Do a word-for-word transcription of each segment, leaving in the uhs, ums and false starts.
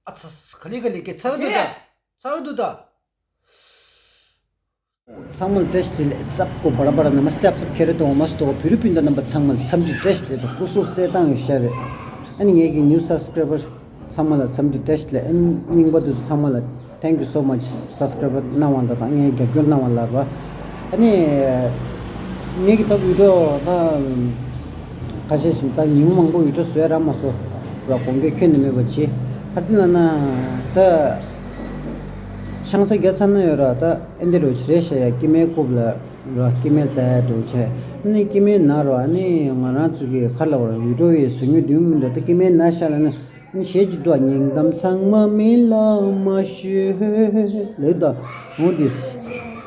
ཨ་ཚ། ག་ལེ་ག་ལེ་གི་ཚག་འདུག་ད། ཚག་འདུག་ད། ཚང་མ་ལ་བཀྲ་ཤིས་བདེ་ལེགས། སབ་གོ་བར་བར་ན་མ་སྟེ་ཨབ་སབ་ཁེ་རེ་དོ་མ་སྟོ་བོད་རིགས་སྤུན་ཟླ་རྣམ་པ་ཚང་མ་ལ་འཚམས་འདྲི་བཀྲ་ཤིས་བདེ་ལེགས་དང་སྐུ་གཟུགས་གསལ་ཐང་ཡོད་ཤག་རེད། ཨ་ནི་ངེད་ཀྱི་new subscriber་ཚང་མ་ལ་འཚམས་འདྲི་བཀྲ་ཤིས་བདེ་ལེགས། ཨ་ནི་རྙིང་པ་དུ་ཚང་མ་ལ་thank you so much subscriber་གནང་བ་དང་ངའི་རྒྱབ་སྐྱོར་གནང་བ་ལ་རོ། ཨ་ནི་ངེད་ཀྱི་ད་བི་ཌི་ཡོ་ད་ཁ་ཤས་ཤིག་ད་ཉིན་མོ་མང་པོ་བི་ཌི་ཡོ་བཟོས་རག་མ་སོང་རོ། དགོངས་འགལ་ཁྱོན་ནས་མེད་པ་བྱེད། ཧ་ཏི་ན་ན་ད་ཆང་ས་རྒྱ་ཚ་ན་ཡོད་ར། ད་ཨེ་འདི་རོ་ཆི་རེད་ཤ་ཡ་སྐྱེ་དམན་རྐུབ་ལ་རོ། སྐྱེ་དམན་ལྟ་ཡ་འགྲོ་བྱས། ཨ་ནི་སྐྱེ་དམན་ན་རོ། ཨ་ནི་ང་རང་ཚོ་གི་ཁ་ལ་བར་བི་ཌི་ཡོ་ཡི་བཟོ་ཉོ་དུས་མི་འདུག་ད་སྐྱེ་དམན་ན་ཤ་ལ་ན། ཨ་ནི་གཞས་ཅིག་འདུག་སྙིང་གཏམ་ཚང་མ་མི་ལ་མ་ཤོད་ལེ་ད། འོ་འདི་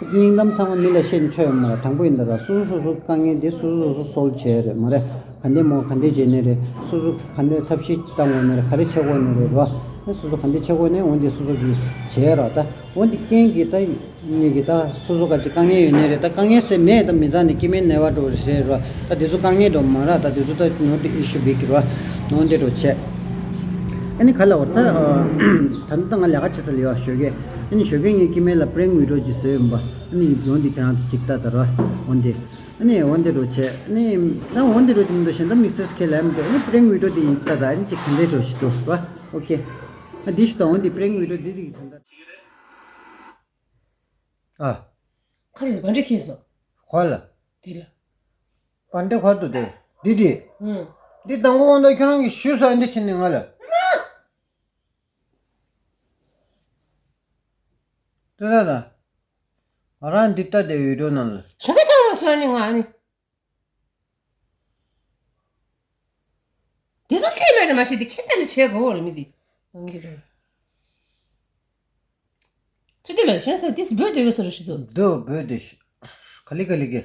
སྙིང་གཏམ་ཚང་མ་མི་ལ་བཤད་ནས་ཆོ་ཡོད་མ་རེད། དྲང་པོ་ཡིན་ད་ར། སོ་སོ་སོ་སོ་དཀའ་ངལ་དེ་སོ་སོ་སོ་སོ་སོལ་བྱས་རེད་མ་རེད། ག་འདྲས་མོ་ག་འདྲས་བྱས་ནས་རེད། སོ་སོ་ག་འདྲས་ཐབས་ཤེས་བཏང་དགོས་ནས་རེད། ག་རེ་བྱེད་དགོས་ནས་རེད་རོ། ཨ་སོ་སོ་ག་འདྲས་བྱེད་དགོས་ནས་འོ་འདི་སོ་སོ་གིས་བྱས་རོ། ད་འོ་འདི་རྐྱེན་གྱིས་ད། ངེད་ཀྱི་ད་སོ་སོ་ག་ཅིག་དཀའ་ངལ་ཡོད་ནའི་རེད། ད་དཀའ་ངལ་སེ་མེད་ད་མི་ཚང་ནས་སྐྱེ་དམན་ནད་པ་འགྲོ་རེད་ཟེར་རོ། ད་དེ་ཚོ་དཀའ་ངལ་འགྲོ་མ་ར། ད་དེ་ཚོ་ད་not the issue big རོ། འོ་འདི་རོ་བྱས། ཨ་ནི་ག་ལ་བ་ད། ད་ད་ང་ལས་ཀ་བྱེད་ས་ལ་ཡོད་ཞོགས་ཀས། ཨ་ནི་ཞོགས་ཀས་ངས་སྐྱེ་དམན་ལ་prank video ཅིག་བཟོས་ཡོད་པ། ཨ་ནི་འོ་འདི་ཁྱེད་རང་ཚོ་ཅིག་ལྟ་ད་རོ། འོ་འདི། ཨ་ནི་འོ་འདི་རོ་བྱས། ཨ་ནི་ད་འོ་འདི་རོ་དེ་མི་འདུག་གཞན་ད་དམིགས་བསལ་ཁས་ལེན་མི་འདུག་ཨ་ནི་prank video དེ་ཡིན་ད། ད་ཨ་ནི་ཅིག་ག་འདྲས་རོ་ཞིག་འདུག་རོ། ཨོ་ཁེ། ཨ་འདི་ཞིག་ད་འོ་འདི་prank video འདི་འདི་གི་ད་ད། ཨ། ཁ་ཅིག་བ་འདྲེ་ཁེལ་སོང་། ག་ལ། དེ་ལ། བ་འདྲེ་ག་ཏུ་དེ། འདི་དེ། ཨུང་། འདི་དང་པོ་འོང་ད་ཁྱོད་རང་གིས་ཞུས་ས་འདི་ཕྱིན་ནས་ང་ལ། དེ་ལ་ད། ང་རང་འདི་ལྟ་དེ་ཡོད་འགྲོ་ནང་ལ། ཞོགས་ཀས་ཐོག་མ་སོང་ནི་ང་ནི། དེ་ཚོ་བྱས་མེད་ན་མ་ཤེས་ཏེ་ཁྱེད་ཚ་ནི་བྱས་དགོས་རེད་མི་དེ། འོང་གི་རེད། ཚུལ་དེ་ལ་གཞན་ས་དེ་སྦོས་དེ་གི་སོ་རུ་ཞིག་ཏུ། འདི་སྦོས་དེ་ཞིག་ག་ལི་ག་ལི་གི།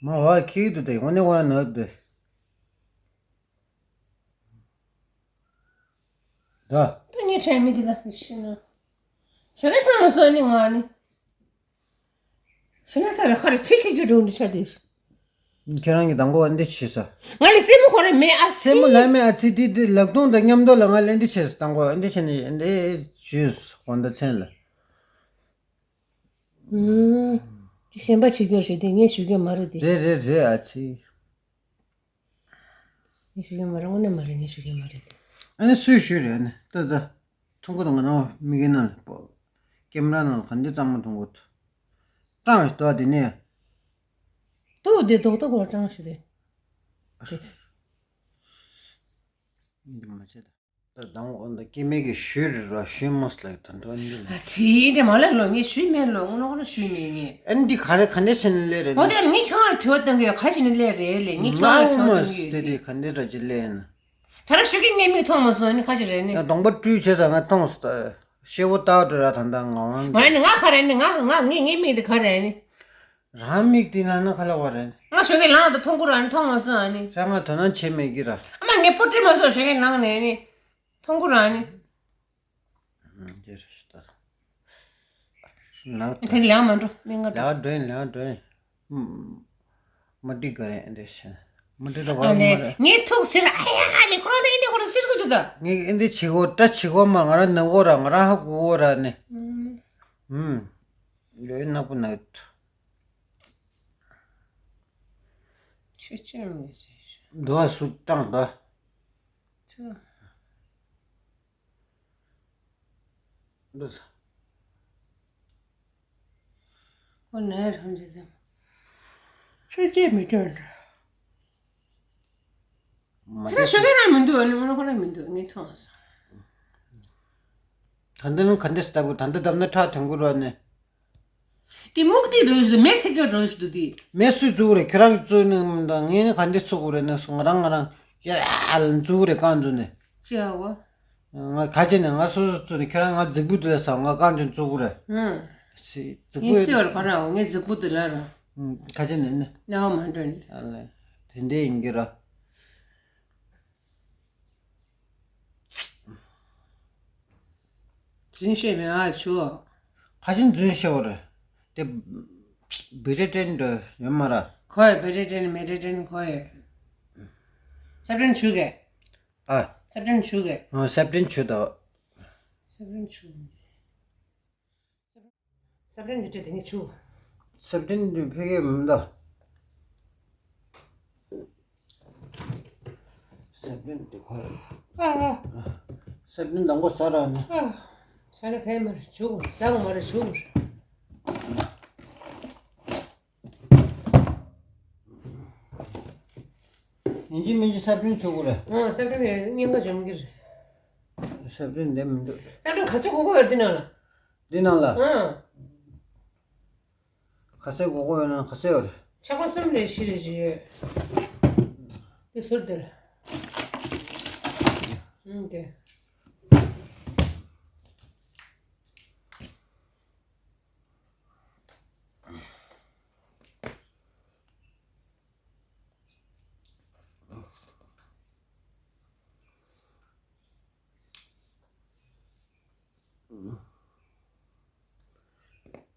མ་བ་ཁྱི་དུ་དེ་འོ་ནི་འོ་ན་ནི་དེ། ད། ད་ངས་དྲན་མི་དེ་ལ་ཤི་ན། ཞོགས་ཀས་ཐོག་མ་སོང་ནི་ང་ནི། ཤི་ན་ས་ར་ཁ་ར་ཁྲི་ཁ་རྒྱུ་འགྲོ་འདི་ཆ་དེ། ཁྱེད་རང་གི་དང་པོ་ཨ་འདི་བྱས་ས། ང་ལ་སེན་མོ་ཁོ་ར་མེད་ཨ་སེན་མོ་ལ་མེད་ཨ་ཙི། དེ་དེ་ལག་སྟོང་དང་མཉམ་དུ་ལ་ང་ལ་འདི་བྱས་ས། དང་པོ་ཨ་འདི་བྱས་ནས་འདི་བྱས་ས་དགོང་དག་མཚན་ལ། ཨུམ། དེ་གཞན་པ་བྱེད་རྒྱུ་རེད་དེ་ངས་ཞུ་རྒྱུ་མ་རེད་དེ། རེད་རེད་རེད་ཨ་ཙི། ངས་ཞུ་གི་མ་རེད། དངོས་གནས་མ་རེད། ངས་ཞུ་གི་མ་རེད་དེ། ཨ་ནི་སུས་ཞུས་རེད། ཨ་ནི་ལྟ་ལྟ། ཐུང་གུ་དང་ང་རང་མིག་གི་ནང་ལ་པོ། ཀེམ་ར་ནང་ལ་ག་འདི་གཙང་མ་ཐུང་གུ། སྤྲང་ཞིག་ཏོ་དེ་ནས། ཏོ་དེ་རྡོག་རྡོག་གོ་སྤྲང་ཞིག་རེད། འདི་མ་བྱེད་ད། ད་དང་འོ་ད་སྐྱེ་དམན་གྱི་ཞུས་རེད་ར། ཞུས་མོ་སི་ལ་ད་འདྲ་འདི་ལ། ཨ་ཙི་འདྲ་མ་ལ་ལོ་ངས་ཞུས་མེད་ལོ། ངོ་ནོ་ཁོ་ན་ཞུས་མེད་ངས། ཨ་ནི་འདི་ག་རེ་ག་འདྲ་བྱས་ནས་སླེབས་རེད། འོ་དེ་ངས་ཁྱོད་ལ་དྲི་བ་བཏང་གི་ཡོད། ག་ཞིག་ནས་སླེབས་རེད་ལས། ངས་ཁྱོད་ལ་དྲི་བ་བཏང་གི་ཡོད་དེ། དེ་ག་འདྲ་ར་ཅིག་སླེབས་ན། ད་ར་ཞུ་གི་ངའི་མིག་མཐོང་མ་སོང་ནི་ཁ་ཞིག་རེད་ནི། ཡང་གདོང་པ་བཀྲུས་བྱས་ཙང་ང་མཐོང་སོང་། ཤེ་བོ་ཏག་ཏག་ར་ད་ལྟ་ང་དབང་། མ་ནི་ང་ག་རེ་ནི་ང་ང་ངའི་ངའི་མིག་དེ་ག་རེ་ནི། རང་མིག་དེ་ལ་ན་ཁ་ལ་བ་རེད། ང་ཞོགས་ཀས་ལངས་དུས་མཐོང་གི་ར་ནི་མཐོང་མ་སོང་ཨ་ནི། རང་ང་དོ་སྣང་བྱེད་མེད་ཀི་ར། ཨ་མ་ངས་པོ་ཏི་མ་སོང་ཞོགས་ཀས་ལངས་ནས་ནི། མཐོང་གི་ར་ནི། ཨ་ཅེ་རེ་ཤི་ཏ། ལག་དེ་ལས་མ་འགྲོ་མི་ང་འགྲོ། ལག་འགྲོ་ཡིན་ལག་འགྲོ་ཡིན། མ་འགྲིག་ག་རེད་འདི་ཤི། མ་འགྲིག་ད་ག་རེད་མ་རེད། ངས་ཐུག་ཟེར་ཨ་ཡ་ཨ་ལེ་ཁོ་རང་ད་ཨེ་འདྲ་ཁོ་རང་ཟེར་གི་འདུག་ད། ངས་ཨེ་འདི་བྱེད་གོ་ད་བྱེད་གོ་མ་ང་རང་ནག་གོ་ར་ང་རང་ཧ་གོ་གོ་ར་ནི། ཧུམ། ཡོད་ནག་པོ་ནག་ཆུ་ཆེན་མི་ཟེར་ཤི། འདུག་ཨ་སུ་སྤྲང་ད། ཆུ། འདུག་ཁོ་ནས་རང་རེད་དམ། ཆོས་བྱེད་མི་སྐྱོན་འདྲ། མ་ཁྱེད་རང་ཞོགས་ཀས་རང་མི་འདུག་ཨ་ནི་ངོ་ནོ་ཁོ་རང་མི་འདུག་ངས་མཐོང་སོང་། ད་འདི་ནི་ག་འདྲ་སྟབས་ཀྱིས་ད་འདི་བསྡམས་ན་ཁྲག་ཐོན་གྱི་རོགས་ནི། དེ་སྨུག་དེ་འགྲོ་བཞིན་འདུག་མེ་ཚིག་གི་འགྲོ་བཞིན་འདུག་དེ། མེ་སུས་བཙུགས་རེད། ཁྱོད་རང་གིས་བཙུགས་ནི་མི་འདུག་ངས་ནི་ག་འདྲ་བཙུགས་དགོས་རེད་ནི་ང་རང་ང་རང་ཡ་ལ་བཙུགས་རེད་རྐང་བཙུགས་ནས། ཅི་ཡ་བ། ང་ཁ་ཆེ་ནས་ང་སོ་སོ་བཙུགས་ནས་ཁྱོད་རང་ང་རྫིག་པོ་འདུག་ལ་ས་ང་རྐང་བཙུགས་བཙུགས་དགོས་རེད། ཧུམ། སི་རྫིག་ངས་པོ་སི་བར་ཁོ་རང་ངས་རྫིག་པོ་འདུག་ལ་ར། ཁ་ཆེ་ནས་ནི། ལ་བ་མ་འགྲོ་ནི། ཨ་ལེ། དེ་འདྲ་ཡིན་གྱི་ར། རྫུན་བཤད་མེད་ཨ་ཆུ། ཁ་ཆེན་རྫུན་བཤད་པ་རེད། དེ་བེ་རེ་ཏྲེན་འདྲ་ཡོད་མ་ར། ཁོ་ཡ་བེ་རེ་ཏྲེན་མེ་རེ་ཏྲེན་ཁོ་ཡ། སབ་ཏྲེན་ཆུ་གེ། ཨ། སེབ་ཏྲིན་ཆུ་གས། ཨ། སེབ་ཏྲིན་ཆུ་དང་། སེབ་ཏྲིན་ཆུ། སེབ་ཏྲིན་འདི་སྤྲད་དེ་ངས་ཆུ། སེབ་ཏྲིན་འདི་ཕ་གིར་མི་འདུག་སེབ་ཏྲིན་འདི་ཁོ། ཨ། སེབ་ཏྲིན་དང་པོ་ཟ་ར་ནི། ཨ། ཟ་ན་ག་ཡེ་མ་རེད། ཆུ་ཟ་གི་མ་རེད། ཆུ། ཡིན་གཅིག་མིན་གཅིག་སེབ་ཏྲིན་ཆུ་གུ་རེད། ཨ། སེབ་ཏྲིན་ཡང་སྙིང་ག་འཇོམས་ཀྱི་རེད། སེབ་ཏྲིན་འདི་མི་འདུག་སེབ་ཏྲིན་ག་ཚོད་དགོས་ཀྱི་ཡོད་རེད་འདི་ནང་ལ། འདི་ནང་ལ། ཨ། ག་ཚོད་དགོས་ཀྱི་ཡོད་ན་ག་ཚོད་ཡོད་རེད། ཆག་མ་གསུམ་རེ་བཞི་རེ་བཞི་ཡོད། འདི་ཟུར་འདིར། ཨང་། དེ།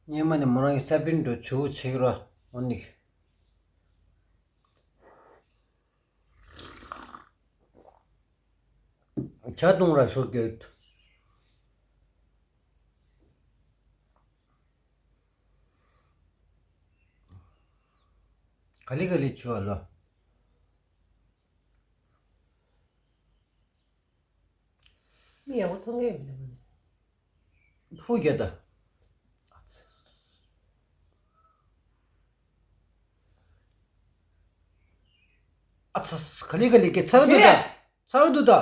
སྔོན་མ་ནས་མོ་རང་གི་སེབ་ཏྲིན་དུ་ཆུ་བོ་ཆེ་གི་ར་འོ་ནི། ཇ་བཏུང་ར་སོ་གྱོད། ག་ལེ་ག་ལེ་ཆུ་བ་ལོ། མི་ཡག་པོ་མཐོང་གི་ཡོད་མི་འདུག་ཕུ་རྒྱ་ད། ཨ་ཚ། ག་ལེ་ག་ལེ་གི་ཚག་འདུག་ད། ཚག་འདུག་ད།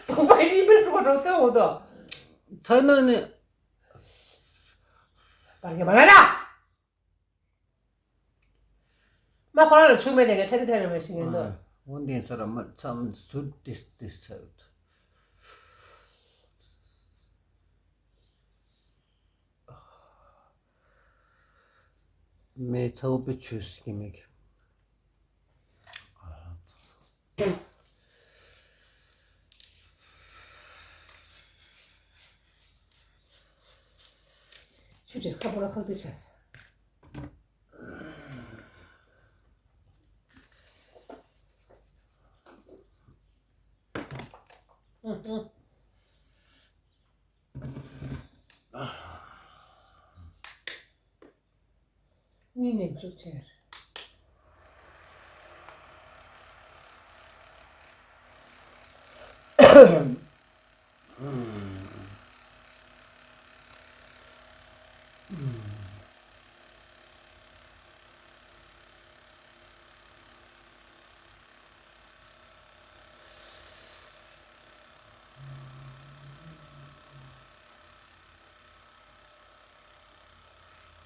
དོགས་པ་ཡིན་པར་འགྲོ་འགྲོ་ལྟ་འོ་ད། ཚག་ན་ནི། པར་གྱི་མ་ལ་ན། མ་ཁོ་རང་ལ་ཆུ་མེད་དེ་ག་ཐད་ཀི་ཐད་རེ་མེད་ཤི་ངན་འདུག་འོ་འདི་ཚོ་ར་མ་ཚམ་ཟུར་ཏིས་ཏིས་ཚ། མེ་ཚ་བོ་པའི་ཆུ་སྐྱེ་མེད་ཀྱི། ཆུ་དྲེག་ཁ་པོ་ར་ཁག་ཏི་ཆས། ཨུ་ཨུ། གཉིས་ནས་བཅུག་ཆེར།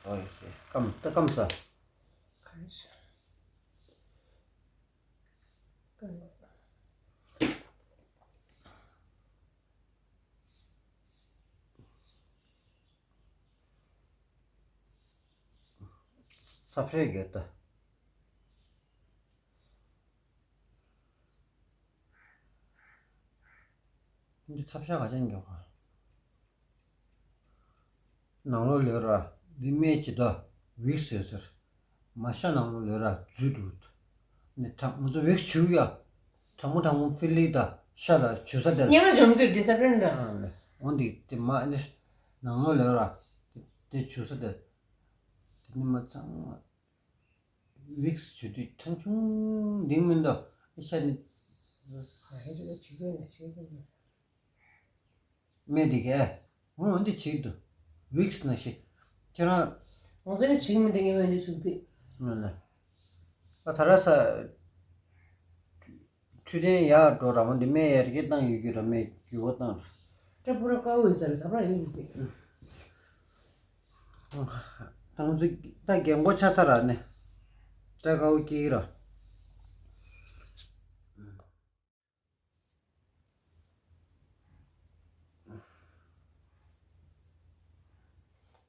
ཨོ་ཡེ། སྐམ་ད་སྐམ་ས། ག་རེ་བྱས། ག་རེ། ཚབ་ཤེས་དགོས་ད། འདི་ཚབ་ཤ་ག་ཅན་མགྱོགས་ག་ནང་ལོགས་ལོས་ར་འདི་སྨད་ཅི་ད་ཝིག་སི་ཟེར། མ་ཤ་ནང་ལོགས་ལོས་ར་འཛུལ་འགྲོ། འདི་ཁྲག་ང་ཚོ་ཝིག་སི་བྱུག་ཡ། གྲང་མོ་གྲང་མོ་ཕི་ལི་ད་ཤ་ལ་བྱུག་ས་དེ་ལ། སྙན་ངག་འཇོམས་རྒྱུ་འདི་ས་བྲན་འདྲ། ཨ་ལེ། འོ་འདི་དེ་མ་ནི་ནང་ལོགས་ལོས་ར་དེ་བྱུག་ས་དེ། དེ་ནི་མ་ཚང་མ། ཝིག་སི་བྱུག་དུས་ཁྲང་ཆུང་འདིང་མི་འདུག་ཤ་ནི། ཨ་ཧེ་ཅི་ལ་ཆིག་པའི་ནས་ཆིག་པའི་ནས། སྨད་འདི་གས། འོ་འདི་བྱེད་འདུག་ཝིག་སི་ནང་བཞིན། ཁྱེད་རང་། ང་ཚོ་ནི་བྱེད་མི་འདི་ངས་མ་འདི་བྱུག་དུས། ཨ་ལ། ཨ་ད་ར་ས། འཕྲོད་བསྟེན་ཡག་འགྲོ་ར་འོ་འདི་སྨད་ཡར་རྒྱས་བཏང་ཡོད་ཀྱི་ར་སྨད་འགྱུར་བ་བཏང་ར། སྐྲ་སྤུ་ར་དཀར་པོ་ཡོད་ས་རེད་ཟ་བར་ཡོད་ཀྱི། ད་ང་ཚོ་ད་རྒན་གོག་ཆགས་ཚར་ར་ནི། སྐྲ་དཀར་པོ་སྐྱེ་གི་ར།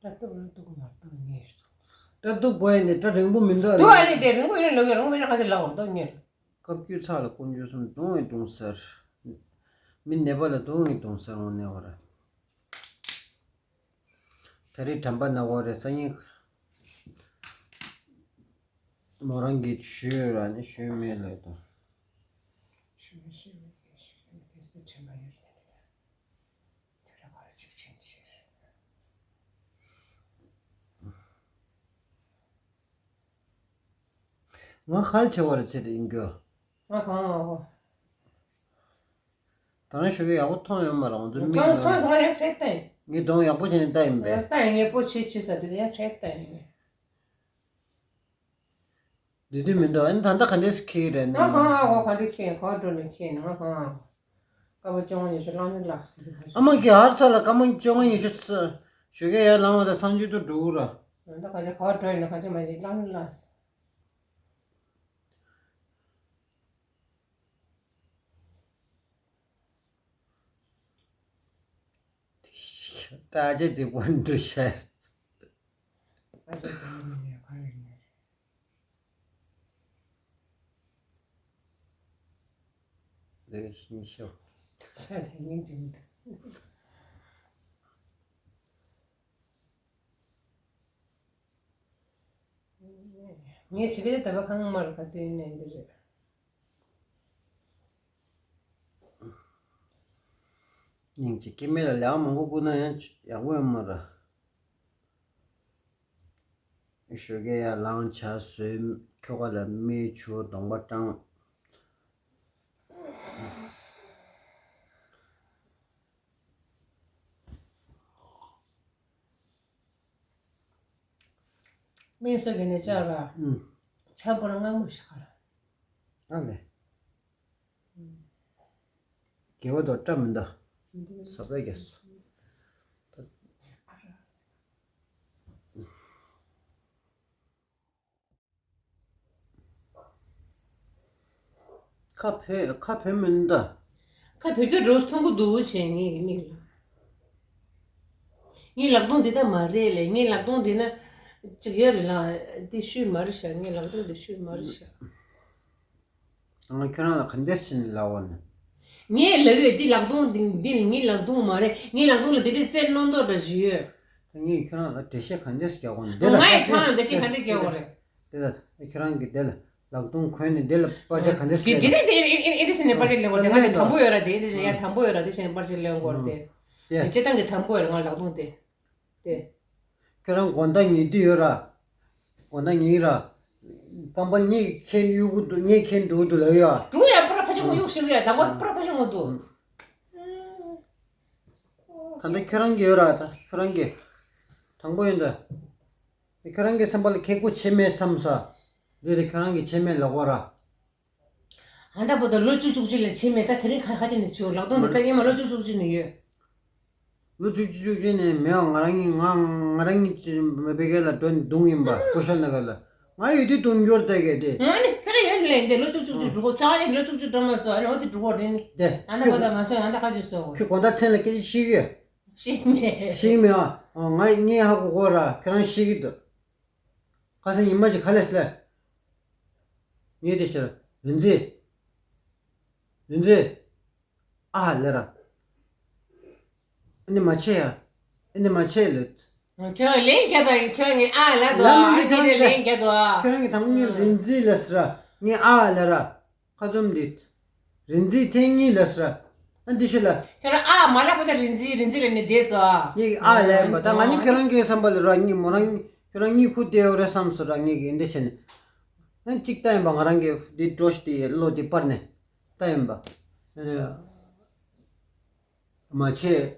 སྐྲ་གཏུབ་རུང་གཏུབ་མ་གཏུབ་ངེས་ཤོག་སྐྲ་གཏུབ་དགོས་ཡ་ནི་སྐྲ་རིང་པོ་མི་འདུག་ཨ་ནི། འདུག་ཨ་ནི་དེ་རིང་པོ་ཡིན་ན་ལོག་གི་རིང་པོ་ཡིན་ན་ཁ་ཤས་ལོག་འདུག་ངེས། བཀའ་བརྒྱུད་ཚགས་ལ་དཀོན་མཆོག་གསུམ་གདུང་བའི་གདུང་སར། མི་ནད་པ་ལ་གདུང་བའི་གདུང་སར་འོང་ནས་བར། ད་རེས་དྲན་པ་ན་བ་རེ་སང་ཉིན། མོ་རང་གིས་ཞུས་ར་ནི་ཞུས་མེད་ལབ་དང་། ཞུས་མེད་ཞུས་མེད་ཞུས་མེད་དེ་ཚོ་དྲན་པ་ཡོད་དེ་ནི་ད་ཁྱོད་རང་ག་རེ་ཅིག་བྱེད་ཤེས། ང་ག་རེ་བྱེད་པ་རེད་ཚེ་དེ་ཡིན་རྒྱུ། ང་གང་ལ་འོ། ད་ནང་ཞོགས་ཀས་ཡག་པོ་མཐོང་ཡོད་མ་རེད། ང་ཚོ་མིག་གང་གང་སོང་ཡང་ཁྲེལ་ལྟ་ཡིན། ངས་གདོང་ཡག་པོ་བྱས་ནས་ལྟ་ཡིན་པས། ལྟ་ཡིན་ངས་པོ་ཆེ་ཆེ་ཟ་དུས་ཡང་ཁྲེལ་ལྟ་ཡིན། འདི་དུས་མི་འདུག་ཨ་ནི་ད་ལྟ་ག་འདྲས་ཁྱེར་རེད་ང་གང་ཨ་ཁོ་ག་འདྲས་ཁྱེར་ག་འགྲོ་ནས་ཁྱེར་ང་གང་ཨ། སྐར་མ་བཅོ་ལྔ་ཉི་ཤུ་ལྷག་ནི་ལགས་སོ། ཨ་མ་གི་ཧར་ཚ་ལ་སྐར་མ་བཅོ་ལྔ་ཉི་ཤུ་ཞོགས་ཀས་ཡར་ལངས་པ་དང་སང་ཕྱི་དུ་འགྲོ་གི་ར། ད་ག་ཅག་ག་འགྲོ་ཡིན་ན་ག་ཅག་མ་ཞིག་ལྷག་ནི་ལགས་སོ། ད་ཅི་དེ་བོན་འདུ་ཤེས། ཨ་ཅག་དེ་ནི་ག་རེ་ནི། ལས་ཤིང་ཤོ། ས་དེ་ནི་ཅི་མི་འདུག་ངས་བྱེད་ཀྱི་དེ་ད་བ་ཁང་མར་ག་དུས་ནས་འདི་རེད། སྙིང་རྗེ་སྐྱེ་མེད་ལ་ལས་མང་པོ་བསྐུར་ན་ཡང་ཡག་པོ་ཡོད་མ་རེད། ཞོགས་ཀས་ཡར་ལངས་ཇ་ཟོས་ཁྱོ་ག་ལ་མིའི་ཆུ་གདོང་པ་སྐྲངས། སྨན་གསོ་གི་ནས་བཅར་ར། ཨུམ། ཆམ་པོ་ར་མངར་མོ་ཞིག་ག་ར། ཨ་ལེ། དགེ་བ་དོ་བཀྲ་མི་འདུག་ཟབ་པའི་རྒྱ་སོ། ཁ་བོད་ཁ་བོད་མི་འདུག་ཁ་བོད་སྐད་འགྲོ་མཐོང་གི་འདུག་བྱས་ངེད་ཀྱི་མིག་ལ། ངའི་ལག་སྟོང་འདི་ད་མ་རེད་ལས། ངའི་ལག་སྟོང་འདི་ན་ཅིག་ཡོད་རེད་ལ། འདི་ཤོས་མ་རེད་ཤག་ངའི་ལག་སྟོང་འདི་ཤོས་མ་རེད་ཤག་ང་ཁྱོད་རང་ལ་ག་འདྲས་བྱས་ནས་ལབ་པ་ནི། ངས་ལབ་ཡོད། འདི་ལག་སྟོང་འདི་འདི་ནི་ངའི་ལག་སྟོང་མ་རེད། ངའི་ལག་སྟོང་ལ་འདི་འདྲའི་རྩེ་རྣོ་མདོག་འདྲ་ཞིག་ཡོད། ངས་ཁྱོད་རང་ལ་འགྲེལ་བཤད་ག་འདྲས་རྒྱག་དགོས་ནི་འདི་ལ། ངས་ཁྱོད་རང་འགྲེལ་བཤད་ག་འདྲས་རྒྱག་དགོས་རེད། འདི་ལ་ཁྱོད་རང་གིས་འདི་ལ་ལག་སྟོང་གོན་ནས་འདི་ལ་པར་ཆས་ག་འདྲས་རྒྱག་དགོས། འདི་འདི་འདི་འདི་འདི་བྱས་ནས་པར་ཆས་ལེན་དགོས་རེད། ང་འདི་དམ་པོ་ཡོད་ར། འདི་འདི་བྱས་ནས་ཡ་དམ་པོ་ཡོད་ར། འདི་བྱས་ནས་པར་ཆས་ལེན་དགོས་རེད་དེ། འདི་སྤྱིར་བཏང་གི་དམ་པོ་ཡོད་ར། ང་ལག་སྟོང་དེ། དེ། ཁྱོད་རང་དགོང་དག་ཉལ་དུས་ཡོད་ར། དགོང་དག་ཉལ་ར། རྐང་པ་གཉིས་ཁེན་གཡུག་གི་འདུག་གཉིས་ཁེན་འདུག་འདུག་ལབ་ཡོད། འགྲོ་ཡ་པུ་ར་ཕ་ཆེན་མོ་གཡུག་ཤེས་ཡ། དང་པོ་པུ་ར་ཕ་ཆེན་མོ་འདུག་ད་ལྟ་ཁྱོད་རང་གི་ཡོད་ར། ད་ཁྱོད་རང་གི་དང་པོ་ཡོད་འདྲ། ཁྱོད་རང་གི་སེམས་པ་ལ་ཁེ་ཁུ་བྱེད་མེད་བསམ་ས། འདི་རེད་ཁྱོད་རང་གི་བྱེད་མེད་ལབ་དགོས་ར། ཨ་ད་བོ་ད་ལོ་བཅུ་བཅུ་གཅིག་ལ་བྱེད་མེད། ད་དེ་རིང་ཁ་ཁ་ཅིག་ནས་བྱེད་འོ། ལག་སྟོང་འདི་ས་སྔོན་མ་ལོ་བཅུ་བཅུ་གཅིག་ནས་ཡོད། ལོ་བཅུ་གཅིག་བཅུ་གཅིག་ནས་མེད་པ་ང་རང་གཉིས་ང་ང་རང་གཉིས་ཅི་མེད་པའི་སྐད་ལ་འགྲོ་ནས་རྡུང་ཡིན་པ་ཀུ་ཤ་ན་ག་ལ། ང་ཡོད་དུས་རྡུང་འགྱུར་བལྟ་གས་དེ། ང་ནི་ཁྱོད་རང་ཡོད་ལས་འདི་ལོ་བཅུ་བཅུ་གཅིག་འགྲོ་གོ་ཁྱོད་ཡིན་ལོ་བཅུ་གཅིག་འགྲོ་མ་སོང་ཨ་ནི་འོ་དེ་འགྲོ་གོ་དེ་ནི། དེ་ཨ་ད་ཁོ་ད་མ་སོང་ཨ་ད་ཁ་ཅིག་སོང་། ཁྱོད་དགོང་དག་མཚན་ལ་སྐད་ཆ་བཤད་ཀྱི་ཡོད། བཤད་མེད། བཤད་ཀྱི་མེད་ཨ། ང་ངས་ཧ་གོ་གོ་ར་ཁྱོད་རང་བཤད་ཀྱི་འདུག་ཁ་སང་ཉི་མ་ཅིག་ག་ལས་སླེབས། ངས་དེ་ཕྱིར་རིན་འཛིན། རིན་འཛིན། ཨ་ལེ་ར། ཨ་ནི་མ་བྱེད་ཡ། ཨ་ནི་མ་བྱེད་ལེ། ཁྱོད་ལན་རྒྱག་དང་ཁྱོད་ངས་ཨ་ལ་དོ་ལ་ཨ་ནི་ཁྱོད་ལན་རྒྱག་དོ། ཁྱོད་རང་གི་དང་པོ་ངས་རིན་འཛིན་ལ་ཟེར་ར་ངས་ཨ་ལེ་ར། ཁ་བཙུམ་འདི། རིན་འཛིན་ཐེངས་གཉིས་ལ་ཟེར། ཨ་འདི་ཤོད་ལ། ཁྱོད་རང་ཨ་མ་ལབ་པ་ད་རིན་འཛིན་རིན་འཛིན་ལ་ནི་བསྡད་སོ། ངས་ཨ་ལབ་པ་ད་ང་ནི་ཁྱོད་རང་གི་བསམ་པ་ལ་ར་ངས་མོ་རང་ཁྱོད་རང་གཉིད་ཁུག་བསྡད་ཡོད་རེད་བསམ་སོ་ར་ངས་གི་འདི་བྱས་ནས། ཨ་གཅིག་ལྟ་ཡིན་པ་ང་རང་གི་འདི་འགྲོ་ཤི་དེ་བློ་དེ་སྤར་ནས་ལྟ་ཡིན་པ། མ་བྱེད།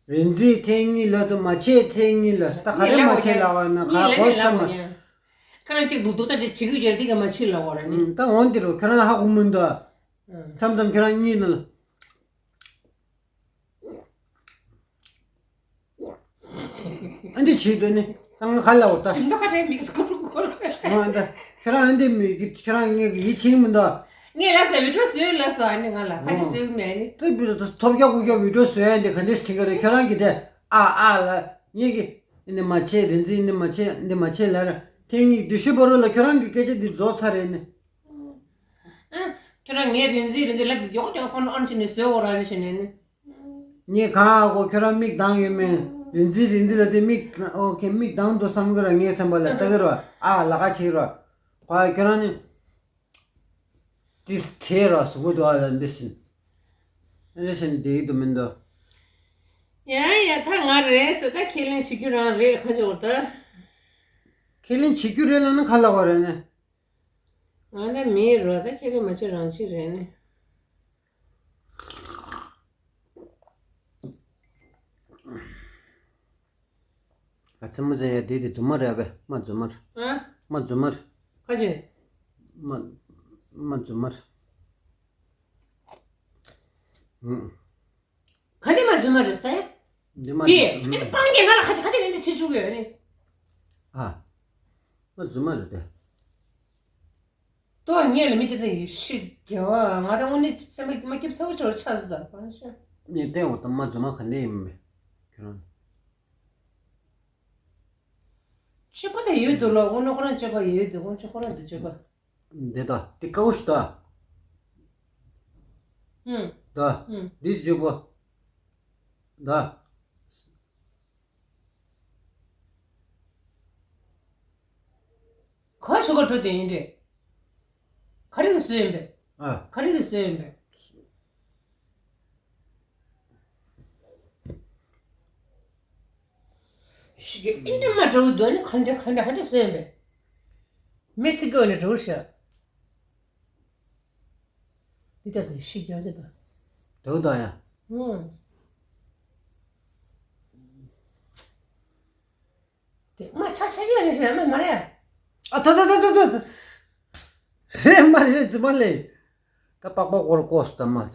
རིན་འཛིན་ཐེངས་གཉིས་ལ་དུ་མ་བྱེད་ཐེངས་གཉིས་ལ་ད་ག་རེ་མ་བྱེད་ལ་བ་ན་ག་གོ་ཚ་མ། ཁྱོད་རང་གཅིག་འདུག་འདུག་ཙམ་ཅིག་བྱེད་ཀྱི་ཡོད་འདི་ག་མ་བྱེད་ལ་བ་ར་ནི། ད་འོན་ཏེ་རུ་ཁྱོད་རང་ཧ་གོ་མི་འདུག་མཚམས་མཚམས་ཁྱོད་རང་གཉིད་ནི། ཨ་འདི་བྱེད་འདོད་ནི་ད་ང་ག་ལ་འོ་ད། ཞིམ་ད་ཁ་ཆེ་མིག་སྐོར་སྐོར། ཨ་ད་ཁྱོད་རང་ཨ་འདི་མི་གི་ཁྱོད་རང་ངས་ཡིད་ཆེས་མི་འདུག་ངས་ལ་ས་བི་ཌིའོ་བཟོས་ལ་ས་ཨ་ནི་ང་ལ་ཁ་ཆེ་བཟོས་མེད་ནི། ད་བི་ཌིའོ་ཐོབ་རྒྱག་གུ་རྒྱག་བི་ཌིའོ་བཟོས་ཨ་འདི་ག་འདྲས་ཁྱེད་ཀ་རེད་ཁྱོད་རང་གི་དེ་ཨ་ཨ་ལ་ངས་གི་ཨ་འདི་མ་བྱེད་རིན་འཛིན་ཨ་འདི་མ་བྱེད་ཨ་འདི་མ་བྱེད་ལ་ར་ཐེངས་གཉིས་བདུད་ཤུ་བ་རུ་ལ་ཁྱོད་རང་གི་སྐད་ཆ་འདི་རྫོགས་ཚར་རེད་ནི། ཁྱོད་རང་ངའི་རིན་འཛིན་རིན་འཛིན་ལབ་ཀྱི་མགྱོགས་མགྱོགས་ཕོན་ཨོན་བྱས་ནས་བཟོས་འོ་ར་ནི་བྱས་ནས་ནི། ངས་གང་ཨ་གོ་ཁྱོད་རང་མིག་གདངས་ཡོད་མེད། རིན་འཛིན་རིན་འཛིན་ལ་དེ་མིག་ཨོ་ཁེ་མིག་གདངས་འདུག་བསམ་གི་ར་ངའི་སེམས་པ་ལ་ལྟ་གི་ར་ཨ་ལ་ཁ་ཆེ་གི་ར། ཕ་ཁྱོད་རང་ནི། ཏིས་ཐེ་ར་སུ་གུ་དུ་ཨ་ལ་འདི་ཤིན། འདི་ཤིན་འདི་གི་དུ་མིན་དུ། ཡ་ཡ་ད་ང་རེད་ཟེར་ད་ཁས་ལེན་བྱེད་རྒྱུ་རང་རེད་ཁ་ཅིག་འོ་ད། ཁས་ལེན་བྱེད་རྒྱུ་རེད་ལ་ནི་ཁ་ལ་བ་རེད་ནི། ང་ལ་མི་རོ་ད་ཁས་ལེན་མ་བྱེད་རང་བྱེད་རེད་ནི། ཨ་ཙི་མོ་ཙེ་ཡ་དེ་དེ་རྫུན་མ་རེད་པས། མ་རྫུན་མ་རེད། ཨ། མ་རྫུན་མ་རེད། ཁ་ཅིག་མ་མ་རྫུན་མ་རེད། ཨུམ། ག་ནས་མ་རྫུན་མ་རེད་ཟེར། འདི་མ་དེ་རྫུན་མ་ཨེ་རེད། སྤང་གི་ང་ལ་ཁ་ཅིག་ཁ་ཅིག་ནས་འདི་བྱེད་བཅུག་ཡོད་ནི། ཨ། མ་རྫུན་མ་རེད་དེ། ཏོ་ངས་ལ་མི་དེ་དང་ཡི་ཤི་རྒྱ་བ་ང་དང་དངོས་གནས་སེམས་པ་མ་སྐྱིད་ཚ་བོ་ཆོར་ཆགས་སུ་དང་གང་ཤ། ངས་བལྟས་འོ་ད་མ་རྫུན་མ་ག་འདྲ་ཡིན་མེད་ཁྱོད་རང་། སྤྱོད་པ་དེ་ཡོད་འདུག་ལོ། དངོས་གནས་ཁོ་རང་སྤྱོད་པ་ཡོད་འདུག་དངོས་གནས་ཁོ་རང་འདི་སྤྱོད་པ། འདི་ད་འདི་ཀའུ་ཤི་ད། ཨུམ། ད། ཨུམ། འདི་སྤྱོད་པ། ད། ག་ཞོགས་ཀ་འགྲོ་དེ་ཡིན་འདྲེ། ག་རེ་གི་བཟོས་ཡིན་པས། ཨ། ག་རེ་གི་བཟོས་ཡིན་པས། ཤི་གི་ཨིན་འདྲེ་མ་འགྲོ་གི་འདུག་ནི་ག་འདྲེ་ག་འདྲེ་ག་འདྲེ་བཟོས་ཡིན་པས། མི་ཚིག་གི་འོག་ནས་འགྲོ་ཤག་འདི་ལྟ་སྟེ་ཤི་རྒྱག་ཅེས་དང་། དེའུ་དང་ཡ། ཨང་། དེ་མ་ཆ་ཆ་ཡ་རེ་ཞིག་ཡ་མ་མ་རེད། ཨ་ད་ད་ད་ད་ད། རེད་མ་རེད་རྫུན་མ་ལས། ད་པགས་པ་སྐོར་ཀོས་ད་མ། ཨ།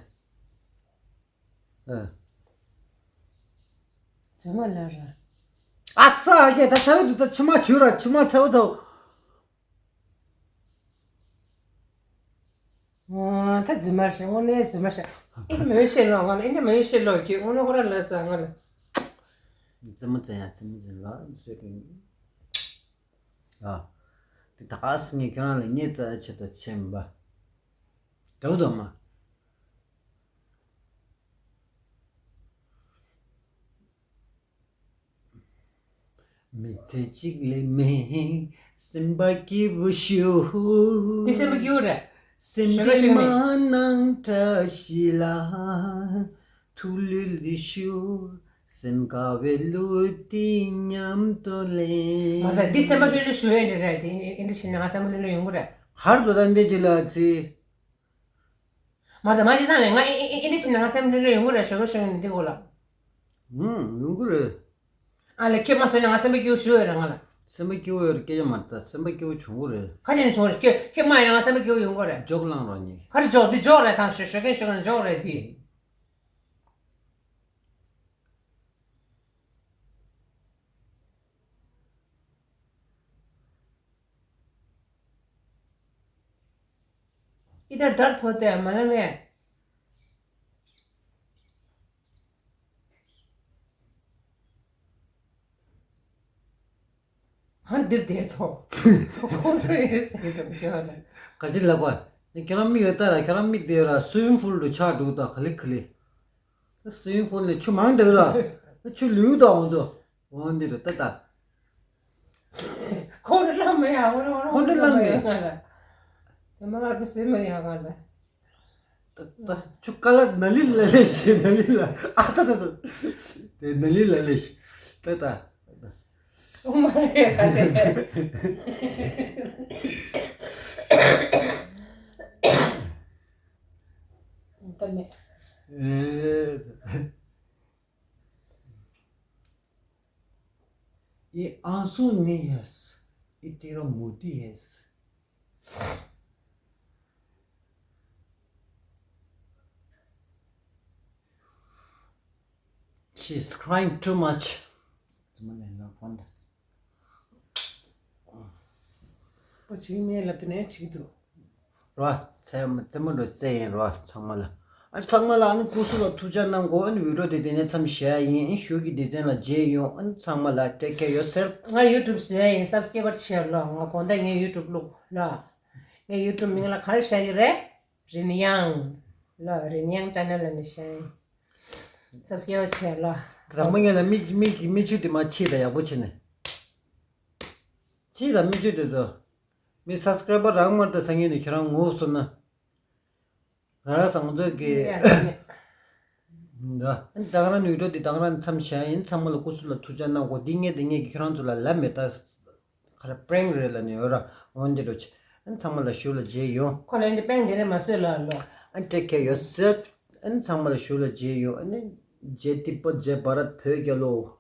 རྫུན་མ་ལ་ར། ཨ་ཙ་ཨ་ཀྱེ་ད་ཚ་བོ་འདུག་ད་ཆུ་མ་ཆུ་ར་ཆུ་མ་ཚ་བོ་ཚ་བོ། ཨོ། ད་རྫུན་མ་རེད་ཤག་དངོས་གནས་རྫུན་མ་རེད་ཤག་ཨེ་འདྲ་མོ་བཤད་ལོ་ང་ལ་ཨེ་འདྲ་མོ་བཤད་ལོ་ཁྱོད་དངོས་གནས་ཁོ་རང་ལ་ཟ་ང་ལ། རྫུན་མ་ཙམ་ཡང་རྫུན་མ་ཙམ་ལ་བཟོས་ཀྱི། ཨ། དེ་ད་ག་སེ་ངས་ཁྱོད་རང་ལ་བརྙས་ཙམ་བྱེད་དོ་བྱེད་མིན་པ། དྲག་དོ་མ། མི་ཚེ་གཅིག་ལས་མེད། སེམས་པ་སྐྱིད་པོ་ཞུ། འདི་སེམས་པ་སྐྱིད་པོ་རེད། སེམས་ཞོགས་ཀ་ཞིག་ནས། མ་ནང་བཀྲ་ཤིས་ལ། ཐུགས་ལུས་ལུས་ཞུ། སེམས་དགའ་བའི་གླུ་འདི་མཉམ་དུ་ལེན། མ་རེད་འདི་སེམས་པ་ལྷོད་ལྷོད་ཞུ་ཡས་འདི་རེད་འདི་འདི་འདྲ་བྱས་ན་ང་སེམས་པ་ལྷོད་ལྷོད་ཡོང་གི་རེད། གར་དུ་ད་འདི་ཅི་ལ་ཚི། མ་རེད་མ་ཅི་ཐང་ལས་ང་ཨེ་ཨེ་ཨེ་འདི་བྱས་ན་ང་སེམས་ལྷོད་ལྷོད་ཡོང་གི་རེད་ཞོགས་ཀ་ཞོགས་ནས་འདི་གོ་ལ། ཧུམ་ཡོང་གི་རེད། ཨ་ལས་ཁྱོད་མ་བཟོས་ན་ང་སེམས་པ་སྐྱིད་པོ་ཞུ་ཡོད་རེད་ང་ལ། སེམས་པ་སྐྱིད་པོ་ཡོད་རེད་སྐད་ཆ་མ་རེད་ད་སེམས་པ་སྐྱིད་པོ་བྱུང་གི་རེད། ཁ་ཅིག་ནས་བྱུང་རེད་ཁྱོད་ཁྱོད་མ་ཡིན་ན་ང་སེམས་པ་སྐྱིད་པོ་ཡོང་གི་རེད། ཇོག་ལངས་རོགས་གཉིས། ག་རེ་ཇོག་འདི་ཇོག་རེད་ཐང་ཞོ་ཞོ་ཀན་ཞོ་ཀན་ཇོག་རེད་འདི། ཨི་ད་དར་ཐོ་དེ་མ་ལ་མེ། གང་འདིར་བསྡད་ཐོ། ཁོང་ཁྲོ་ཡོད་ཟེར་གི་འདུག་ཅོ་ལ། ག་ཅི་ལབ་པ། ཁྱེད་རང་མིག་ལ་ལྟ་ར་ཁྱེད་རང་མིག་དེ་ར་སུའིམ་ཕུལ་དུ་ཆགས་འདུག་ད་ག་ལེ་ག་ལེ། སུའིམ་ཕུལ་ནས་ཆུ་མང་འདུག་ར། ཆུ་ལུད་དང་འོང་ཚོ། འོང་འདི་རུ་ལྟ་ལྟ། ཁོང་ཁྲོ་ལངས་མེད་ཡ་ཁོང་ཁྲོ་ཁོང་ཁྲོ་ལངས་མེད་ཡ་ང་ལ། དེ་མ་ང་ཁྲོ་སུས་མེད་ཡ་ང་ལ། ད་ད་ཆུ་ཀ་ལ་ན་ལི་ལ་ལེ་ཤི་ན་ལི་ལ་ཨ་ད་ད་ད། དེ་ན་ལི་ལ་ལེ་ཤི་ད་ད། ཨོ་མ་རེད་ད་དེ། ད་མེད། ཨེ། ये आंसू नहीं है, ये तेरा मोती है। She's crying too much. ཨོ་ཅི་མེད་ལབ་དེ་ནས་ཅིག་འདུག་རོ། ཚེ་མ་ཚེ་མ་འགྲོ་ཚེ་ཡིན་རོ་ཚང་མ་ལ། ཨ་ཚང་མ་ལ་ཨ་ནི་སྐུ་གཟུགས་ལ་ཐུགས་ཅག་གནང་གོ་ཨ་ནི་བི་ཌིའོ་དེ་དེ་ནས་མཚམས་བཞག་ཡིན་ཨ་ནི་གཞུག་གི་སྡེ་ཚན་ལ་མཇལ་ཡོང་ཨ་ནི་ཚང་མ་ལ་take care yourself། ང་ཡུ་ཊུབ་བཟོས་ཡིན་སབ་སི་ཀེ་རབ་བྱེད་ལོ་ང་དགོང་དག་ངའི་ཡུ་ཊུབ་བླུག་ལ། ངའི་ཡུ་ཊུབ་མིང་ལ་ག་རེ་བཞག་གི་རེད། རིན་དབྱངས། ལ་རིན་དབྱངས་ཅེ་ནལ་ལ་ནི་བཞག་ཡིན། སབ་སི་ཀེ་རབ་བྱེད་ལོ། དང་པོ་ངས་ལ་མིག་མིག་མིག་ཆུ་དེ་མ་ཕྱིས་ད་ཡག་པོ་བྱས་ནས། ཕྱིས་ད་མིག་ཆུ་དེ་ཚོ། མི་སབ་སི་ཀ་རའི་བར་རག་མ་རེད་ད། སང་ཉིན་ནས་ཁྱེད་རང་ངོ་སོང་ན། ང་རང་ཚོ་ང་ཚོ་གི་ཡ་ཡ། ད་ང་རང་ནུས་སྒྲོ་འདི་ད་ང་རང་མཚམས་བཞག་ཡིན། ཚང་མ་ལ་སྐུ་གཟུགས་ལ་ཐུགས་ཅག་གནང་གོ། འདི་ངས་འདི་ངས་ཀྱི་ཁྱེད་རང་ཚོ་ལ་ལབ་མེད་ད། ཁ་ར་པྲེང་རེད་ལ་ནི་ཡོད་ར། འོན་འདི་འགྲོ་ཆེ། ཨ་ནི་ཚང་མ་ལ་ཞུ་ལ་རྗེས་ཡོང་། ཁོ་ལ་འདི་པྲེང་འདི་རེད་མ་བཟོས་ལ་ལོ། ཨ་ནི་ཊེག་ཁེར་ཡོར་སེལཕ། ཨ་ནི་ཚང་མ་ལ་ཞུ་ལ་རྗེས་ཡོང་། ཨ་ནི་ཇེ་ཏི་པོ་ཇེ་བྷ་རད་བོད་རྒྱལ་ལོ།